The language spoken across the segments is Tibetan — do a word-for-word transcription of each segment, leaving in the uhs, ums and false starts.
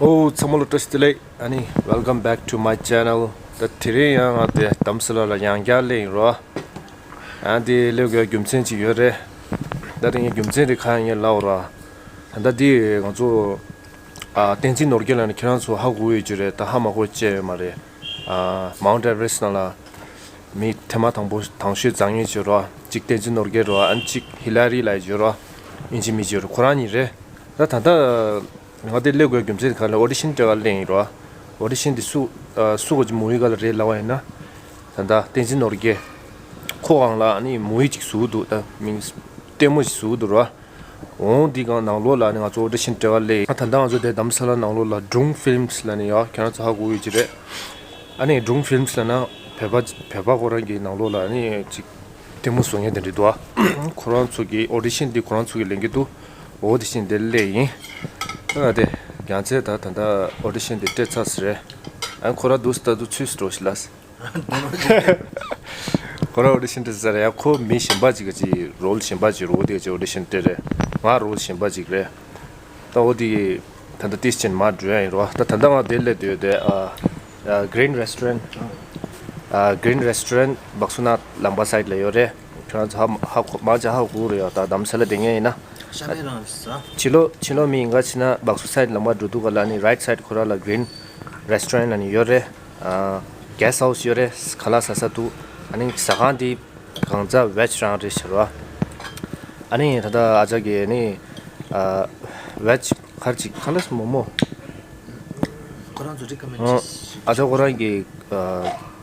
ཨོ་ཚང་མ་ལ་བཀྲ་ཤིས་བདེ་ལེགས། ཨ་ནི་welcome back to my channel། ད་དེ་རིང་ཡང་ང་དེ་དྷ་རམ་ས་ལ་ལ་ཡང་བསྐྱར་སླེབས་ཡིན་རོ། ཨ་དེ་སླེབས་དགོས་རྒྱུ་མཚན་ཅིག་ཡོད་རེད། ད་དེ་ངའི་རྒྱུ་མཚན་དེ་གང་ཡིན་ལབ་རོ། ད་ལྟ་དེ་ང་ཚོ་ཨ་བསྟན་འཛིན་ནོར་རྒྱས་ལ་ནི་ཁྱེད་རང་ཚོ་ཧ་གོ་ཡོད་ཀྱི་རེད། ད་ཧ་མ་གོ་བྱས་ཡོད་མ་རེད། ཨ་Mount Everest་ནང་ལ་མི་ཐེངས་མ་དང་པོ་དང་ཤོས་འཛེགས་མཁན་ཅིག་རོ། གཅིག་བསྟན་འཛིན་ནོར་རྒྱས་རོ། ཨ་ནི་གཅིག་ཧི་ལ་རི་ལབ་ཡོད་རོ། ཨིན་ཇི་མི་ཅིག་རོ། ཁོ་རང་གཉིས་རེད། ད་ད་ལྟ་ང་དེ་སླེབས་དགོས་རྒྱུ་མཚན་ག་ལ་ཨོ་ཌི་ཤན་སྤྲད་ག་སླེབས་ཡིན་རོ། ཨོ་ཌི་ཤན་དེ་སུ་ཨ་སུ་ག་ཅིག་མུ་བི་ག་ལ་རེད་ལབ་པ་ཡིན་ན། ད་ལྟ་བསྟན་འཛིན་ནོར་རྒྱས་ཁོ་གང་ལ་ཨ་ནི་མུ་བི་ཅིག་བཟོ་གི་འདུག་ད་མིང་ལྟད་མོ་ཞིག་བཟོ་གི་འདུག་རོ། འོང་འདི་གང་ནང་ལོགས་ལ་ནི་ང་ཚོ་ཨོ་ཌི་ཤན་སྤྲད་ག་སླེབས་ཡིན། ད་ལྟ་ང་ཚོ་དེ་དྷ་རམ་ས་ལ་ནང་ལོགས་ལ་སྒྲུང་ཕིལམ་སི་ལ་ནི་ཡ་ཁྱེད་རང་ཚོ་ཧ་གོ་ཡོད་ཀྱི་རེད། ཨ་ནི་སྒྲུང་ཕིལམ་སི་ལབ་ན་བོད་པ་བོད་པ་ཁོ་རང་གི་ནང་ལོགས་ལ་ནི་ཅིག་ལྟད་མོ་བཟོ་མཁན་དེ་འདྲ་འདུག་ཨ། ཁོ་རང་ཚོ་གི་ཨོ་ཌི་ཤན་འདི་ཁོ་རང་ཚོ་གི་ལེན་གྱི་འདུག་འོ་དེ་བཞིན་དེ་སླེབས་ཡིན། ཨ་དེ་རྒྱལ་མཚན་ད་ད་ལྟ་ཨོ་ཌི་ཤན་དེ་སྤྲད་ཚར་ཟེར་རེད། ཨ་ཁོ་རང་འདུག་སེ་ད་དུ་ཚུད་སེ་འགྲོ་ཞིག་ལ། ཁོ་རང་ཨོ་ཌི་ཤན་སྤྲད་ཚར་རེད། ཡ་ཁོ་མི་གཞན་པ་ཅིག་གི་ཅིག་རོལ་གཞན་པ་ཅིག་རོལ་དེ་ཅིག་ཨོ་ཌི་ཤན་སྤྲད་རེད། ང་རོལ་གཞན་པ་ཅིག་རེད། ད་འོ་དེ་ད་ལྟ་ཏིས་ཅན་མ་འགྲོ་ཡ་ཡིན་རོ། ད་ད་ལྟ་ང་དེ་སླེབས་དུས་དེ་ཨ་ཨ་Green Restaurant། ཨ་Green Restaurant་སྦག་སུ་ན་ལམ་པ་སའིཌ་ལ་ཡོད་རེད། ཁྱོད་རང་ཚོ་ཧ་ཧ་གོ་མ་ཅ་ཧ་གོ་རེད་ཡ། ད་དྷ་རམ་ས་ལ་དེ་ངས་ཡིན་ན། ཤ་མེད་རང་རེད་ས། ཕྱི་ལོགས་ཕྱི་ལོགས་མི་ཡིན་ག་ཕྱིན་ན་སྦག་སུ་སའིཌ་ལམ་པ་འགྲོ་དུས་ག་ལ་ནི་རའིཊ་སའིཌ་ཁོ་ར་ལ་Green Restaurant་ལ་ནི་ཡོད་རེད། ཨ་གེ་སི་ཊི་ཧའུ་སི་ཡོད་རེད། ཁ་ལག་ཟ་ས་འདུག་ཨ་ནི་ཟ་ཁང་དེ་གང་ཟག་ཝེཇ་རང་རེད་ཟེར་བ། ཨ་ནི་ད་ལྟ་ཨ་ཅག་གིས་ནི་ཨ་ཝེཇ་ཁར་ཅིག་ཁ་ལག་མོ་མོ། ཁོ་རང་ཚོ་རི་ཀ་མེན་ཨ་ཅག་ཁོ་རང་གིས་ཨ་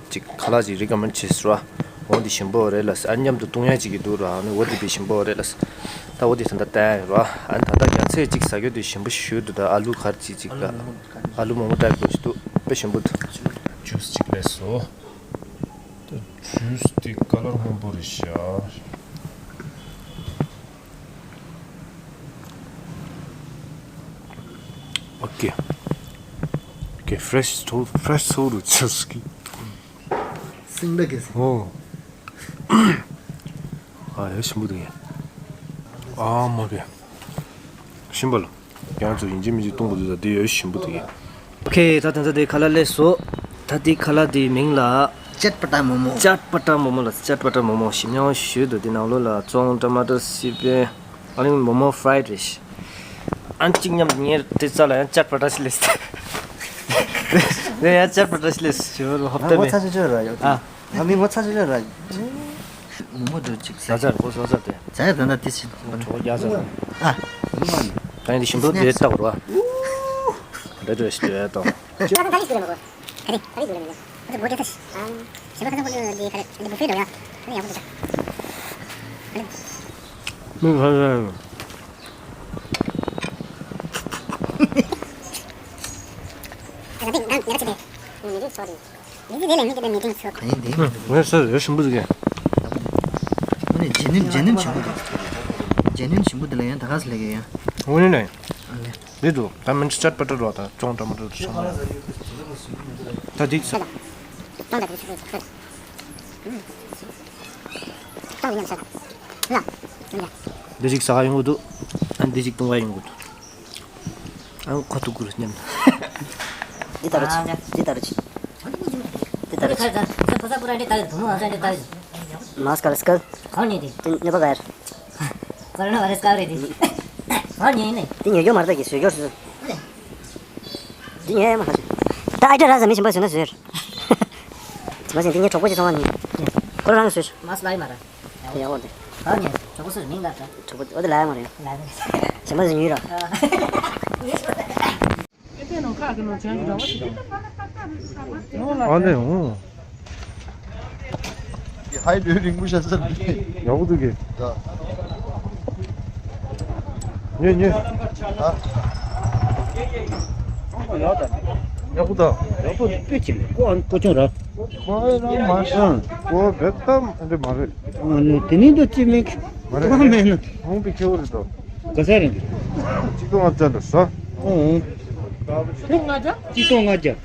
ཅིག་ཁ་ལག་ཅིག་རི་ཀ་མེན་བྱས་ཟེར་བ། འོ་འདི་ཞིམ་པོ་རེད་ལ་ཟེར། ཨ་མཉམ་དུ་བཏུང་ཡ་ཅིག་གི་འདུག་ར། ཨ་ནི་འོ་འདི་དཔེ་ཞིམ་པོ་རེད་ལ་ཟེར། ད་འོ་འདི་ད་ལྟ་བསྟན་ཡ་ར། ཨ་ནི་ད་ལྟ་རྒྱལ་མཚན་ཅིག་ཟ་རྒྱུ་དེ་ཞིམ་པོ་ཞུ་འདུག་ད་ཨ་ལུ་ཁར་ཅིག་ཅིག་ད་ཨ་ལུ་མོག་མོག་ཊའིབ་པོ་ཞིག་འདུག་དཔེ་ཞིམ་པོ་འདུག་ཇུས་ཅིག་ལས་སོ། ད་ཇུས་དེ་ཀ་ལར་སྔོན་པོ་རེད་ཤག་ཨོ་ཀེ། ཨོ་ཀེ། ཕེ་རེཤ་སོ་ཕེ་རེཤ་སོ་རུ་ཆུ་སྐྱིད། སིང་ལ་གེ་སིང་། ཨོ། ཨ་ཡོད་ཞིམ་པོ་འདུག་ཡ། ཨ་མ་གེ། ཞིམ་པ་ལ། ཁྱེད་རང་ཚོ་ཡིན་གཅིག་མིན་གཅིག་བཏུང་དགོས་འདུག་ད་འདི་ཡོད་ཞིམ་པོ་འདུག་ཡ། ཨོ་ཁེ། ད་དེ་ཚོ་དེ་ཁ་ལག་སླེབས་སོ། ད་དེ་ཁ་ལག་དེའི་མིང་ལ། ཅཊ་པ་ཊ་མོ་མོ། ཅཊ་པ་ཊ་མོ་མོ་ལ་ཅཊ་པ་ཊ་མོ་མོ་ཞིམ་ཉམས་ཞུ་འདུག་དེ་ནང་ལོགས་ལ་བཙོང་ཊ་མ་ཊར་སི་པན། ཨ་ནི་མོ་མོ་ཕ་རའེ་ཌི་རེད། ཨ་ནི་གཅིག་མཉམ་དུ་ངའི་དེ་རྩ་ལ་ཡང་ཅཊ་པ་ཊ་ཞིག་སླེབས། ངས་ཡང་ཅཊ་པ་ཊ་ཞིག་སླེབས་ཞུ་བ་ཧོབ་ཏེ་མེད། ཨ་ཚ་ཆུ་ཆུ་ར་ཡོད། ཨ། ཨ་མི་ངོ་ཚ་ཆུ་ཆུ་ར། མོ་མོ་འགྲོ་ཅིག་ཟ་ཟ་ར་གོ་ཟ་ཟ་དེ། ཟ་ཡ་ད་ད་དེ་ཞིག་གྲོགས་རྒྱག་ཟ་ར། ཨ། ད་ཡིན་དེ་ཞིམ་པོ་དེ་ལྟ་བར་བ། འདྲ་འདྲ་ཞིག་ཡོད་དང་། ཁ་ལག་ཁ་ལག་ཟེར་ལ་མ་གོ། ཁ་ལག་ཁ་ལག་ཟེར་ལ་མ་གོ། ཨ་ཟེར་བ་ཁ་ཚ་པོ་འདི་ཁ་ལག་འདི་བུ་ཕེ་འགྲོ་ཡ། ཁ་ལག་ཡག་པོ་འདུག་ཁ་ལག་མི་ཁ་ལག་ཨ་ཟ་འདི་ང་ང་ཚོ་དེ། ངའི་མི་ཚོ་དེ། མི་ཚོ་དེ་ལ་མི་དེ་མི་ཏིང་ཚོ། ཨ་ཡིན་དེ། ངས་ཟ་ཡོད་ཞིམ་པོ་འདུག་གས། ཨ་ནི་ཇེ་ནིམ་ཇེ་ནིམ་ཞིམ་པོ་འདུག་ཇེ་ནིམ་ཞིམ་པོ་འདི་ལ་ཡང་ད་ག་ཟེ་ལས་ཀྱི་ཡང་། ཨོ་ནི་ནི། ཨ་ལེ། འདི་འདུག་ད་མིན་ཅཊ་པ་ཊ་རོ་ད་ཅོང་ཊ་མ་ཊ་རོ་ཚང་མ། ད་འདི་ཟ། ཏང་ད་འདི་ཚོ་ཚོ། ཏང་ཡང་ཟ། ལ། ཡང་ཟ། འདི་ཅིག་ཟ་ག་ཡོང་གི་འདུག་ཨ་འདི་ཅིག་བཏུང་ག་ཡོང་གི་འདུག་ཨ་ཁོ་ཐུག་གུ་རུ་མཉམ། འདི་ལྟ་རུ་ཆི། འདི་ལྟ་རུ་ཆི། འདི་ལྟ་རུ་ཆི། མཱ་སི་ཀར་སྐལ། གང་ཉེ་དེ། དེ་ཉེ་པ་ག་ཡར། ག་རེ་ན་བ་རེ་སྐལ་རེད་དེ། གང་ཉེ་ཡིན་ནི། དེ་ཉེ་སྐྱོ་མར་ད་གི་ཟོས་སྐྱོར་སུ། འདི་ཉེ་ཡ་མ་ཧ་ཞུ། ད་ཨ་ཅག་ར་ཟ་མི་ཞིམ་པ་བཟོས་ན་ཟོས། མ་ཟིན་འདི་ཉེ་གྲོགས་པོ་ཅིག་སོང་བ་ནི། ཁོ་རང་ཟོས། མཱ་སི་ལའི་མ་ར། ཡག་པོ་འདི། གང་ཉེ་གྲོགས་པོ་སུ་མིང་ལ་ད། གྲོགས་པོ་འོ་དེ་ལ་ཡ་མ་རེད། ལ་ཡ་མ་རེད། ཞིམ་པ་ཟིན་ཡུལ་ར། ཨ་ནི་འོ། ཧའི་ལུས་རིང་པོ་ཤ་ཟ་རེད། ཡག་པོ་འདུག་གི། ད། ཉོས་ཉོས། ཨ། ཡག་པོ་ད། ཡག་པོ་དཔེ་ཅིག་ཀོ་ཨན་ཀོ་ཅོང་ར། ཁོ་ཨེ་རང་མ་ཤང་ཀོ་བེད་ཏམ་ཨ་འདྲ་མ་རེད། ཨ་ནི་དེ་ནི་འདུག་ཅི་མིག་མ་རེད། ཀོ་མེད་ན། ཧོང་པི་ཁེའུ་རེད་དོ། ག་ས་རེད། གཅིག་སྟོང་ལྔ་བརྒྱ་འདྲ་ས། ཨོ། གཅིག་སྟོང་ལྔ་བརྒྱ།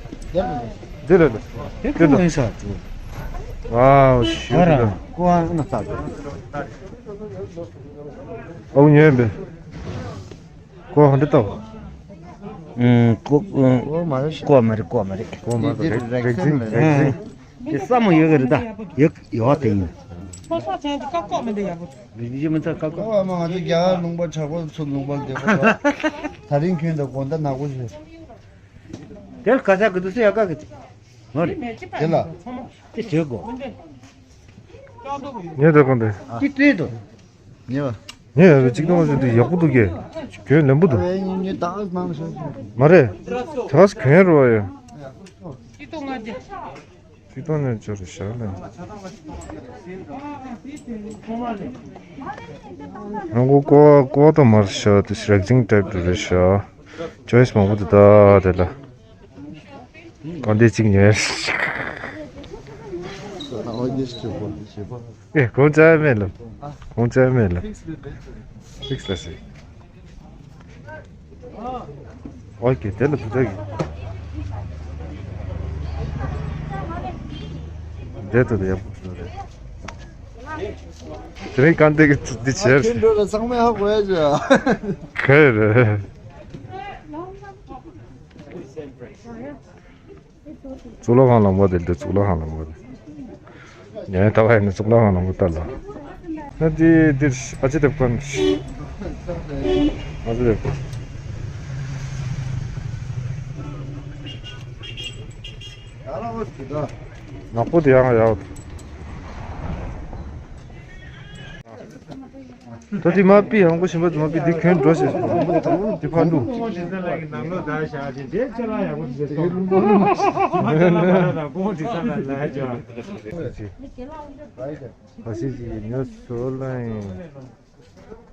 འདི་ལ་ལ། དེ་ལ་ལ། ཀོ་ཨན་ས་ཏུ། ཝའོ་ཤི་ཨ་ར་ཀོ་ཨན་ན་ས་ཏུ། ཨོ་ཉོས་པས། ཁོ་ཧ་འདྲི་ལྟ་བ། ཨུམ། ཀོ་ཨུམ། ཀོ་མ་རེད། ཀོ་མ་རེད། ཀོ་མ་རེད། ཀོ་མ་རེད། འདི་རེག་ཟིན་ལ། རེག་ཟིན། དེ་ས་མོ་ཡོད་གི་རེད་ད། ཡོད་ཡོད་དེ་ཡིན། ཕོ་སོགས་ཚན་དེ་ཀ་ཀོ་མི་འདི་ཡག་པོ། རེག་ཟིན་མི་ཚ་ཀ་ཀོ། ཨ་མ་ང་ཚོ་རྒྱ་གར་ལུང་པ་དྲག་པོ་ཚུར་ལུང་པར་བསྡད་པ། ད་རིང་ཁྱོན་དུ་དགོང་དག་ནག་པོ་བྱོས། དེར་ག་ས་གི་དུས་སུ་ཡག་ག་གི་དེ། ང་རེད། དེ་ལ། དེ་བྱེད་དགོས། ངས་ད་གོང་དེ། ཅི་སྤྲད་དོ། ཉེ་བ། ངས་ཡང་གཅིག་སྟོང་ཞིག་འདི་ཡག་པོ་འདུག་གས། གྱོན་ལེན་པོ་འདུག་ཨ་ཡིན་ཉེ་ད་ནང་ཞོག་ཞོག་མ་རེད། ད་ག་ས་གྱོན་རོགས་ཡ། ཅི་སྟོང་ལྔ་བརྒྱ། ཅི་སྟོང་ནས་འབྱོར་རེད་ཤག་ལ། ང་ཀོ་ཀོ་ཀོ་ད་མར་ཤག་དེ་རེག་ཟིན་ཊའིབ་རེད་ཤག་ཅོའི་སི་མང་པོ་འདུག་ད་དེ་ལ། གང་དེ་གཅིག་ཉོས། ཨེ་གོང་ཅག་མེད་ལ། གོང་ཅག་མེད་ལ། ཕིགས་ལ་སི། ཨོ་ཀེ་དེ་ལ་དུ་ད་གི། དེ་ད་དུ་ཡག་པོ་རེད། དེ་རིང་གང་དེ་གི་འདི་བྱས། ཁྱོད་འགྲོ་ལ་ཚང་མས་ཧ་གོ་ཡ་ཅི། ག་རེ། གཙུག་ལག་ཁང་ལམ་ཁ་དེ་འདི་གཙུག་ལག་ཁང་ལམ་ཁ་དེ། ངས་ད་བ་ཡིན་ན་གཙུག་ལག་ཁང་ལམ་ཁ་ལྟ་ལ། ན་འདི་འདིར་ཨ་ཅེ་དེབ་ཁོན། ཨ་ཅེ་དེབ་ཁོན། ནག་པོ་དེ་ཡང་ཡག་ད་དེ་མ་པི་ཧང་གོ་ཞིམ་པ་དེ་མ་པི་དེ་ཁྱོད་འགྲོ་ཞེས་སོ། དེ་ཕར་འགྲོ། ཕ་ཤི་ཅིག་ཉོ་སོ་ལ་ཡིན།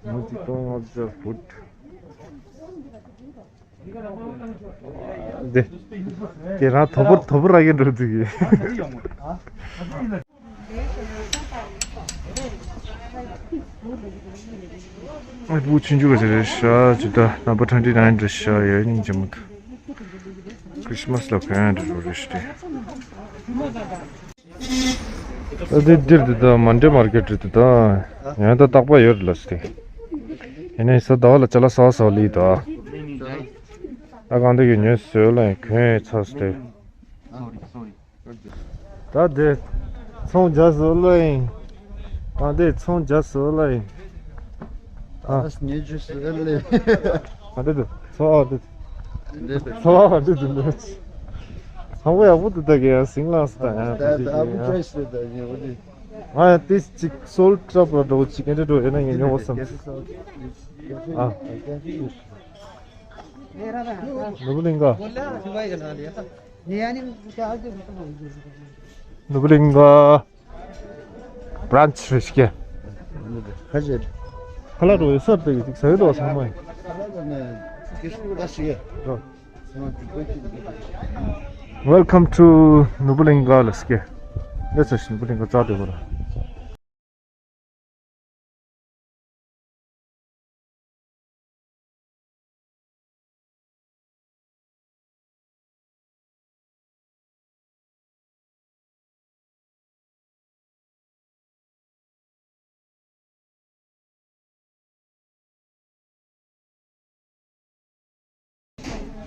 ཉོ་ཅིག་སྟོང་ལྔ་བརྒྱ་ཕུད། དེ་དེ་རང་དོ་པོ་དོ་པོ་རག་གི་འགྲོ་འདུག་གི། ཨ་བུ་ཆུང་ཆུང་ག་ཚོད་རེད་ཤག་ཅི་ད་ནམ་པ་ཊུ་ཝེན་ཊི་ནའིན་རེད་ཤག་ཡ་ཉིན་རྗེས་མ་ད། ཁྲིས་མས་ལ་གོན་འགྲོ་རེད་ཤག་ཨ་དེ་འདིར་དེ་ད་མན་ཌེ་མར་ཀེཊ་རེད་དེ་ད། ཡང་ད་རྟག་པར་ཡོད་རེད་ལ་སྟེ། ཡིན་ནའི་ས་ཟླ་བ་ལ་ཅ་ལག་གསར་པ་གསར་པ་ལི་ད། ད་གང་དེ་གི་ཉོས་བཟོས་ལ་ཡང་གོན་ཚར་སྟེ། ད་དེ་ཚོང་རྒྱག་བཟོ་ལ་ཡིན། ད་དེ་ཚོང་རྒྱག་བཟོ་ལ་ཡིན། ཨ་ཉེ་ཇུ་སི་ཨེ་ལེ། ཨ་དེ་དེ་ཚོ་ཨ་དེ། འདི་དེ། ཚོ་ཨ་དེ་དེ་ལེ། ཧང་གོ་ཡག་པོ་འདུག་ད་གི་ཡང་སིང་ལ་སི་ད་ཡང་དེ་དེ་ད་ཨ་བུ་ཅོའི་སི་རེད་ད་ཉེ་བོ་དེ། ང་ཡང་དེ་ཅིག་སོལ་ཊྲབ་ལ་འགྲོ་ཅིག་ཨེ་འདྲ་འགྲོ་ཡོད་ན་ངས་ཉོ་བསམ། ཨ། ནོར་བུ་གླིང་ག། ནོར་བུ་གླིང་ག། བྲན་ཆི་རེད་ཤག་ཁ་ཤས། ཁ་ལག་འགྲོ་ཡོད་སར་དེ་ཟ་ཡི་འགྲོ་ཚང་མ་ཡིན། Welcome to ནོར་བུ་གླིང་ག་ལ་སྐྱེ། ལས་ཚ་ཞིག་ནོར་བུ་གླིང་ག་རྩ་འདོད་པ་ར།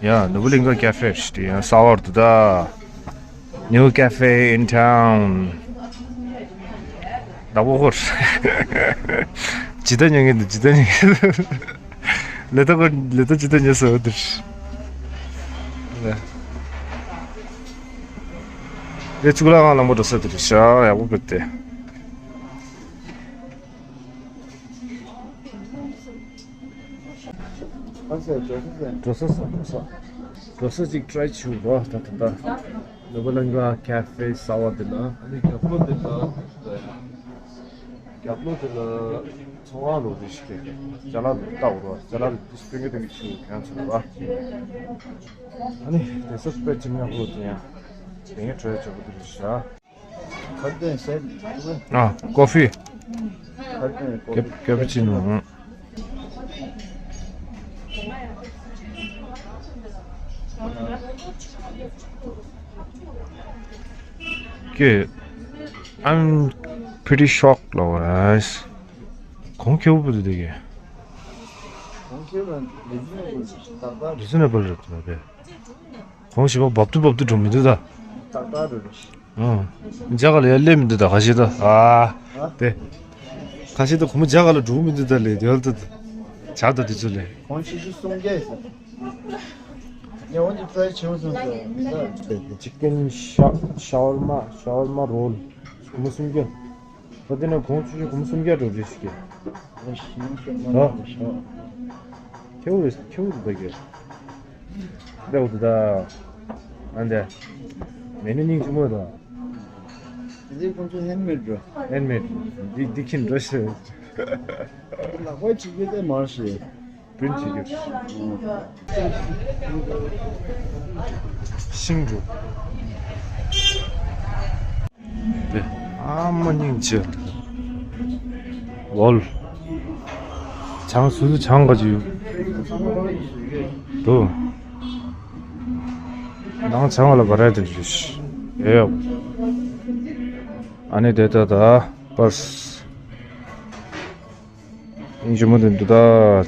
ཡ། ནོར་བུ་གླིང་ག་ཀེ་ཧྥེ་ཞིག་དེ་ཡང་གསར་པ་འདུག་ད། New cafe in town. ད་བོ་ཧོར། ཇི་ལྟར་ཉོ་ངེས་འདུག་ཇི་ལྟར་ཉོ་ངེས་འདུག་ལེ་ཏ་གོ་ལེ་ཏ་ཇི་ལྟར་ཉོ་སོ་འདུག་ལེ། ལེ་གཙུག་ལག་ཁང་ལམ་པོ་འགྲོ་ས་འདུག་ཤག་ཡག་པོ་བུད་དེ། འགྲོ་ས་ས་འགྲོ་ས་འགྲོ་ས་ཅིག་ཊ་རའི་བྱུང་རོགས་ད་ད་ད། ནོར་བུ་གླིང་ག་ཀེ་ཧྥེ་གསར་པ་འདི་ལ། ཨ་ནི་རྒྱབ་ལོགས་འདི་ལ། རྒྱབ་ལོགས་འདི་ལ་ཚོང་ཁང་རོགས་འདི་ཞིག་གི་ཅ་ལག་འདི་ལྟ་འོ་རོགས་ཅ་ལག་འདི་སྟོན་གི་སྟོན་གི་ཆུ་གང་ཚོད་ར། ཨ་ནི་དེ་ས་དཔེ་ཅིག་ཉག་པོ་དེ་ཡང་དེ་ངའི་ཁྲོད་ཆོག་པོ་འདི་རེད་ཤག་ཨ། ཀོ་ཧྥི། ཀེ་པ་ཅི་ནོ། Okay, I'm pretty shocked, ལོ་རེས། གོང་ཁེ་པོ་འདུག་དེ་གི། གོང་ཁེ་རང་རི་ཛི་ནེ་བལ་རེད། ཏག་ཏག་རེད། རི་ཛི་ནེ་བལ་རེད་ད་རེད། གོང་ཞིག་པ་བབ་ཏུ་བབ་ཏུ་འགྲོ་མི་འདུག་ད། ཏག་ཏག་རེད་རེད། ཨང་། རྒྱ་གར་ལ་ཡར་སླེབས་མི་འདུག་ད་ག་ཤེད་ད། ཨ། ཨ། དེ། ག་ཤེད་ད་གོང་མ་རྒྱ་གར་ལ་འགྲོ་མི་འདུག་ད་ལས་དེ་ལ་ད། ཇག་ད་དེ་ཚོ་ལས། གོང་ཆེ་ཤོས་སུམ་བརྒྱ་ཡིན་ས། ཉེ་བོ་འདི་ཕྲའི་ཆེ་བོ་སོང་ཟེར་མི་ད། ཅི་ཀན་ཤ་ཤ་ཝར་མ་ཤ་ཝར་མ་རོལ། གོང་མ་སུམ་བརྒྱ། ད་དེ་ནས་གོང་ཆེ་ཤོས་གོང་མ་སུམ་བརྒྱ་འགྲོ་རེ་ཞིག་གི། ཨ་ཤི་ཤ་ཝར་མ་རོལ་ཤ་ཝར། ཁྱེའུ་རེད་ཁྱེའུ་རེད་ད་གི། འདྲ་བོ་འདུག་ད། ཨ་འདྲ། མེ་ནུ་སྙིང་རྗེ་མོ་དང་། དེ་ཚོ་ཁོང་ཚོ་ཧེན་མེད་འགྲོ། ཧེན་མེད། འདི་འདི་ཁྱིམ་འདྲ་ཞིག་ལག་པས་བྲིས་རྒྱུ་དེ་མ་རེད། པིན་བྲིས་རྒྱུ། ཤིང་འབྲུ། དེ་ཨ་མ་སྙིང་རྗེ། ཝོལ། ཆང་སུ་སུ་ཆང་ག་ཅིག་ཡོད། དུ། ནང་ཆང་བ་ལ་བ་ར་དེ་ཞུ་ཤི། ཨེ་ཡོ། ཨ་ནི་དེ་ད་ད། པར། ཡིན་གཅིག་མོ་དེ་འདུག་ད་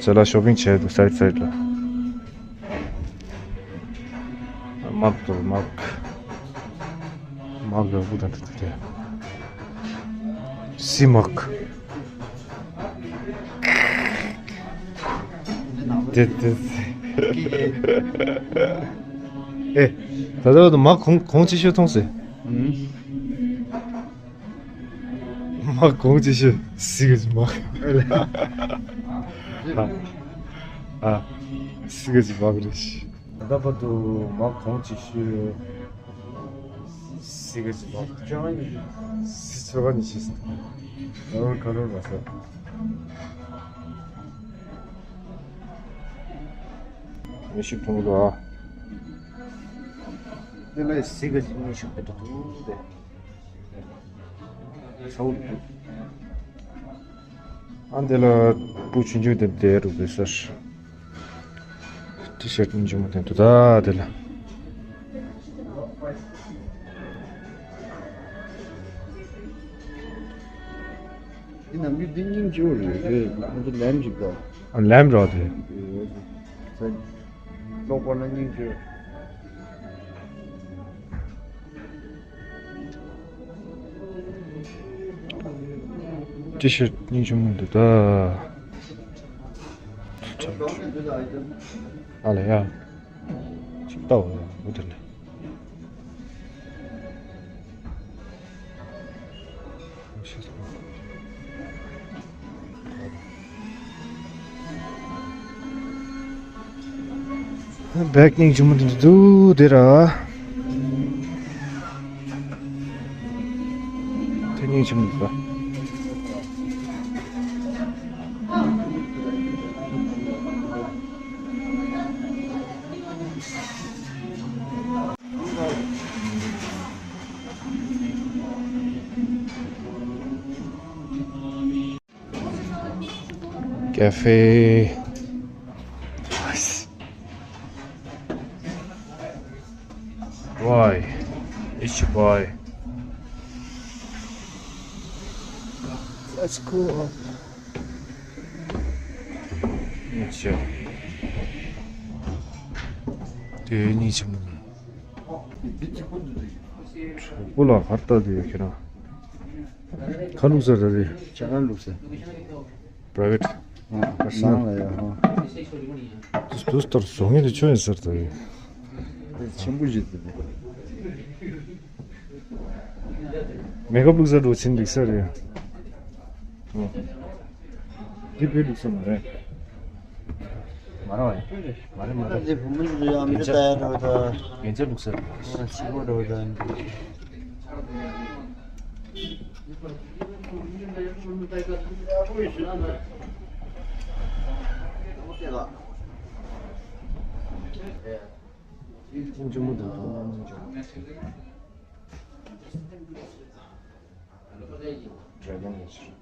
ཅ་ལག་ཤོ་པིང་བྱས་འདུག་སའིད་སའིད་ལ། མག་འདུག་མག་མག་ཡག་པོ་དང་འདུག་དེ། སི་མག་དེ་དེ། ཨེ། ད་ལྟ་བར་དུ་མག་གོང་གོང་ཆེ་ཤོས་མཐོང་སྲིད། མག་གོང་ཆེ་ཤོས་སི་ག་ཅི་མག་ཨ། སི་ག་ཅི་མག་རེད། ད་ལྟ་བར་དུ་མག་གོང་ཆེ་ཤོས་སི་ག་ཅི་མག་སི་ཆོ་ག་ནི་ཤི་སི། ཨོ་ཁ་རོ་ར་ས། མི་ཤི་ཐུང་ར། དེ་ལས་སི་ག་ཅི་མི་ཤི་པེ་ཏུ་དུ་དེ། ཚ་བོ་འདུག་ཨ་འདི་ལ་སྤུ་ཆུང་ཆུང་དེ་འདྲ་རུ་བུད་ཟེར། ཊི་ཤར་ཊི་སྙིང་རྗེ་མོ་དེ་འདུག་ད་དེ་ལ། འདི་ནམ་རྒྱུན་འདི་སྙིང་རྗེ་པོ་རེད་རེད་ཁོང་ཚོ་ལེམ་ཞིག་དང་། ཨ་ལེམ་རོ་དེ། ལོག་པ་ན་སྙིང་རྗེ། ཊི་ཤར་ཊི་སྙིང་རྗེ་མོ་འདུག་ད། ཨ་ལ་ཡ། ཅིག་ལྟ་འོ་འོ་དེ་ནས། བེག་སྙིང་རྗེ་མོ་འདི་འདུག་དེ་ར། དེ་སྙིང་རྗེ་མོ་འདུག་ད། ཀ་ཧྥེ། ཝའི། ཨིཆ་ཝའི། Let's go up. ཨིཆ། དེ་གཉིས་ཆེན་པོ། གྲོགས་པོ་ལ་ཧར་ལྟ་དུ་ཡོད་ཁྱེད་རང་། ཁ་ལུག་ས་ར་རེད། ཇ་ཁང་ལུག་ས། པ་རའི་ཝེ་ཊི། ཨ་པར་སོ་ནལ། ནང་ལ་ཡ་ཧ། དུས་དུས་ལྟར་བཟོ་མཁན་དེ་ཁྱོད་ཡིན་ཟེར་ད་ཡོད། དེ་ཆེན་པོ་ཞིག་དེ་དེ། མེ་ཁབ་ལུག་ས་འགྲོ་ཕྱིན་འགྲིག་ས་རེད། ཨ། འདི་བོད་ལུགས་སྲོལ་མ་རེད། མ་རེད་བ། མ་རེད་མ་རེད། འདི་བུ་མོ་ཚོ་ཡང་མི་ལྟ་ཡ་འགྲོ་ད། རྒྱན་ཆ་ལུགས་སྲོལ་རེད། ཨ་ཕྱི་པོ་འགྲོ་ད། ཁྱིམ་ཆུང་མོ་དང་དོ་སྣང་ཆུང་ཆུང་། Dragon Nature.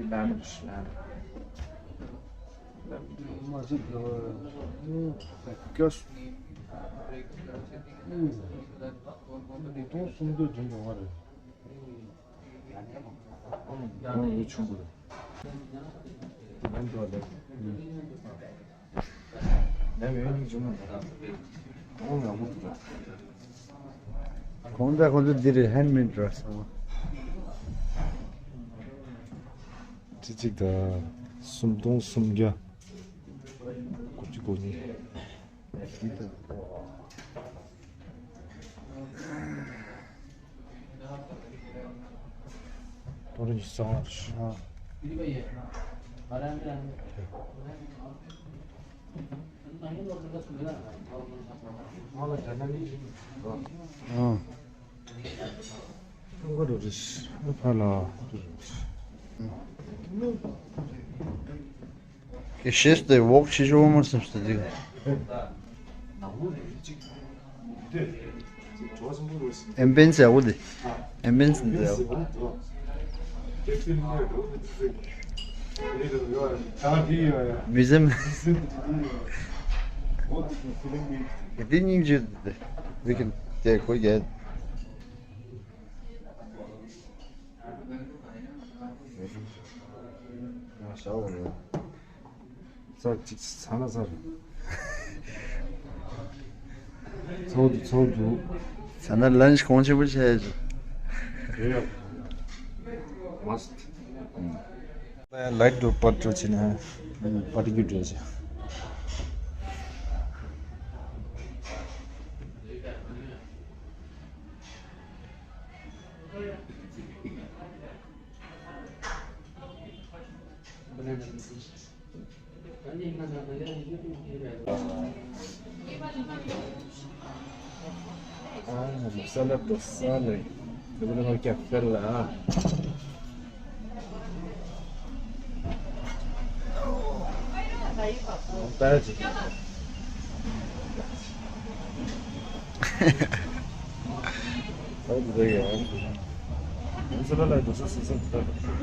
Lamb, lamb. མ་ཟིན་ཀྱི་ཀྱོས། ཉིས་སྟོང་སུམ་ཅུ་ལྗོན་ཡོང་བ་རེད། ཨང་། ཨང་། འུ་ཆུང་གི་རེད། གོང་ད་ཁོང་ཚོ་འདི་རེད། ཧན་མེད་ར་སོང་། ཁྲི་གཅིག་དང་སུམ་སྟོང་སུམ་བརྒྱ་དགུ་བཅུ་གོ་གཉིས། ཨོ་རེན་ཇི་གཙང་མ་རེད། ཨ། ཀྲུང་གོ་རུ་རེད། ཨ་ཕ་ལ་རུ་རེད། ཀྱི་ཤེས་ཏེ་འོག་ཕྱི་ཤོག་མར་སེམས་སྟེ་འདི། ཨེམ་བེན་སི་ཡག་པོ་འདི། ཨེམ་བེན་སི་འདི་ཡག་པོ། མི་སེམས། འདི་སྙིང་རྗེ་འདི། We can take we get. ང་ཞའོ་རེད། ཚར་གཅིག་ཚ་ན་ཚར། ཚོགས་འདུ་ཚོགས་འདུ། ཚ་ན་ལན་ཆི་གོང་ཆེན་པོ་བྱས་ཡོད། རེད་ཡ། མ་སི། ལའིཊ་འགྲོ་པར་འགྲོ་བྱས་ན་པར་ཏི་རྒྱུ་འགྲོ་བྱས། ཨ། མ་ས་ལ་དོ་ས་ལ་དུ་བ་ལ་ཀྱ་ཕེར་ལ།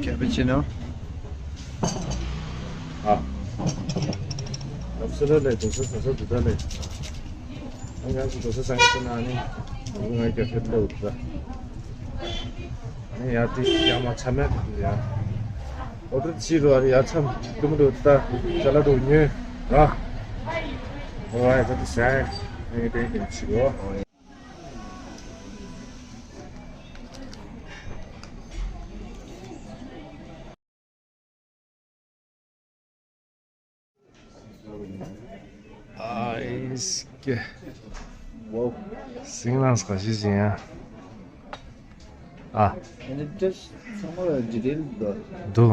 Cappuccino. ཨ། ཨབ་སི་ལ་ལས་དུ་ས་ས་ས་དུ་ད་ལས། ང་ཚོ་དུ་ས་སང་ས་ན་ནི་ང་རྒྱབ་ཕེབས་ལ་འུར་ད། ཨ་ནི་ཡ་དེ་ཡ་མ་ཆ་མེད་ཡ། ཨོ་ཏོ་ཕྱི་རུ་ཨ་རི་ཡ་མཚམས་ཀུམ་རུ་ད་ཤ་ལ་རུ་ཉོས་ར། ཨོ་ཨ་ཡ་ད་དུ་ས་ཡ་ནི་དེ་དེ་ཕྱི་རུ། ཨ་ཨིས་ཀེ། སིང་ལང་སྐ་ཞིག་ཅིང་ཡ། ཨ། འདུག་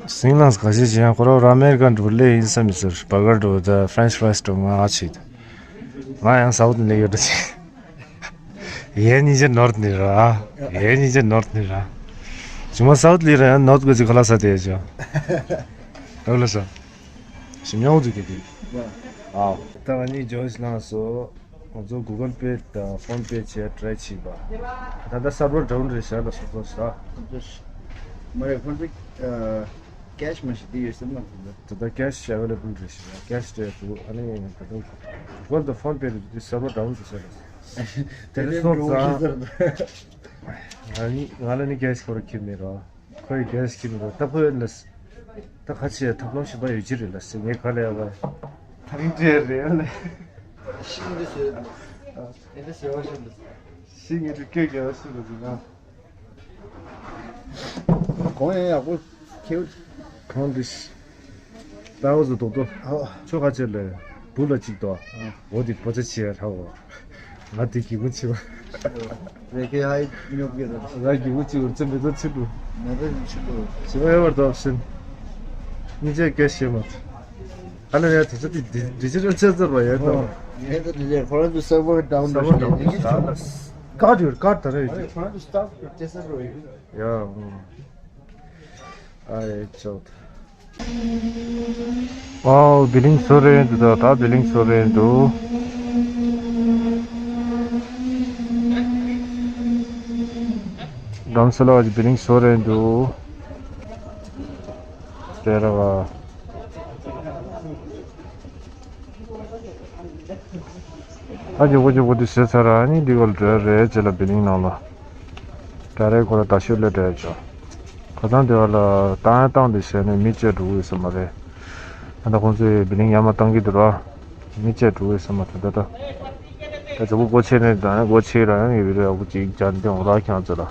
སིང་ལང་སྐ་ཞིག་ཅིང་ཡ། ཁོ་རང་ར་ཨ་མེ་རི་ཀན་འགྲོ་ལེ་ཡིན་ས་མི་ཟེར། བར་གར་འགྲོ་ད་ཕྲེན་ཆི་ཕ་རའི་སི་འགྲོ་ང་ཨ་ཆིག་ང་ཡང་ས་འུ་ལེ་ཡོད་ད་ཆེ། ཡེ་ཉིན་ཅེ་ནོར་ནི་ར། ཡེ་ཉིན་ཅེ་ནོར་ནི་ར། ཇུ་མ་སའུ་ལི་ར་ཡང་ནོར་གོ་ཅི་ཁ་ལ་ས་དེ་ཅོ། ར་ལ་ས། ཞིམ་ཉོ་དུ་གི་དེ། ཨ། ད་ང་ནི་ཇོ་ཡིས་ལངས་སོ། ང་ཚོ་གུ་གལ་པེ་དང་ཕོན་པེ་བྱས་ཊ་རའི་བྱས་པ། ད་ལྟ་སར་བར་ཌའུན་རེད་ཤག་ལ་སོ་སོ་ས། མ་རེད་ཕོན་པེ། ཀེ་ཤི་མ་ཞིག་དེ་ཡོད་སེམས་ལ་འདུག་ད་ལྟ་ཀེ་ཤི་ཨ་ཝེ་ལེ་བལ་རེད་ཤག་ཀེ་ཤི་སྤྲད་འདུག་ཨ་ནི་ད་དུང་གུ་གལ་དང་ཕོན་པེ་རེད་དུས་སར་བར་ཌའུན་རེད་ཤག་ལ། དེ་ནས་སོང་ཙང་ང་ནི་ང་ལ་ནི་ཀེ་ཤི་ཁོ་ར་ཁྱེར་མེད་རོ། ཁོ་ཡི་ཀེ་ཤི་ཁྱེར་མེད་རོ། ད་ཁོ་ཡོད་ལ། ད་ཁ་ཆེ་ཐབས་ལམ་ཞིག་པ་ཡོད་ཅི་རེད་ལ་སེ་ངས་ག་ལ་ཡ་བ། ཐང་ཅེ་རེད་ལ། ཤིང་འདི་ཟེར། ཨེ་འདི་ཟེར་བ་ཤིང་འདི། ཤིང་ངས་དུ་སྐད་རྒྱག་ཤིང་ལ་ཟེར་ན། གོང་ཡང་ཡག་པོ་ཁེའུ། གང་འདི། ལྟ་བ་བཟོ་ཏོག་ཏོ། ཨོ། ཆོ་ག་ཆེ་ལེ། བུ་ལ་གཅིག་ཏོ། འོ་འདི་པོ་ཆ་ཆེ་ཡ་ཧྲ་འོ། ང་འདི་གི་མུ་ཆེ་བ། རེ་ཁེ་ཧའི་ཉོབ་གེ་ད། ང་གི་མུ་ཆེ་བར་ཚེ་མེ་ཏོ་ཆེ་བུ། མེ་ཏོ་ཆེ་བུ། ཆེ་བ་ཡོད་བར་དོ་ཤིན། ཉིན་ཆད་སྐད་བཤད་མ། ཨ་ལ་ཡ་དེ་ཚོ་དེ་ཌི་ཇི་ཊལ་ཆེ་ཚར་བ་ཡ་ཏོ། ཨོ། ངས་ད་དེ་ལས་ཁོ་རང་ཚོ་སར་བར་ཌའུན་ད་ཤོད་ཀར་ཡོད་ཀར་ད་རེ་ཡོད། ཁོ་རང་ཚོ་སི་ཊཱཕ་ཅེ་སར་རོ་ཡོད། ཡ། ཨ་ཡེ་ཅོད། ཨའོ་བི་ལིང་བཟོ་རེད་འདུག་ད་ད་བི་ལིང་བཟོ་རེད་འདུག་ཌམ་སི་ལ་བི་ལིང་བཟོ་རེད་འདུག་དེ་ར་བ། ཨ་ཇོ་བོ་ཇོ་བོ་དུ་ཟེར་ཚར་ཨ་ནི་འདི་གོ་ལ་འགྲོ་རེད་ཅེ་ལ་བི་ལིང་ནང་ལ། ད་རེས་ཁོ་ར་ད་ཤོད་ལ་འགྲོ་ཅོ། ད་ཐང་དེ་བ་ལ་བཏང་ཡ་བཏང་དེ་བྱས་ནས་མི་བཅད་འགྲོ་གི་ཡོད་ས་མ་རེད། ད་ལྟ་ཁོང་ཚོས་བི་ལིང་ཡར་མར་བཏང་གི་འདུག་ར། མི་བཅད་འགྲོ་གི་ཡོད་ས་མ་རེད་ད་ལྟ། ད་ཇོ་བོ་སྒོ་ཕྱེ་ནས་ད་ཡང་སྒོ་ཕྱེ་ར་ཡང་ཡོད་རེད། ཨ་ཁུ་གཅིག་ཅར་འདི་འོང་ར་ཁྱང་ཚོ་ལ།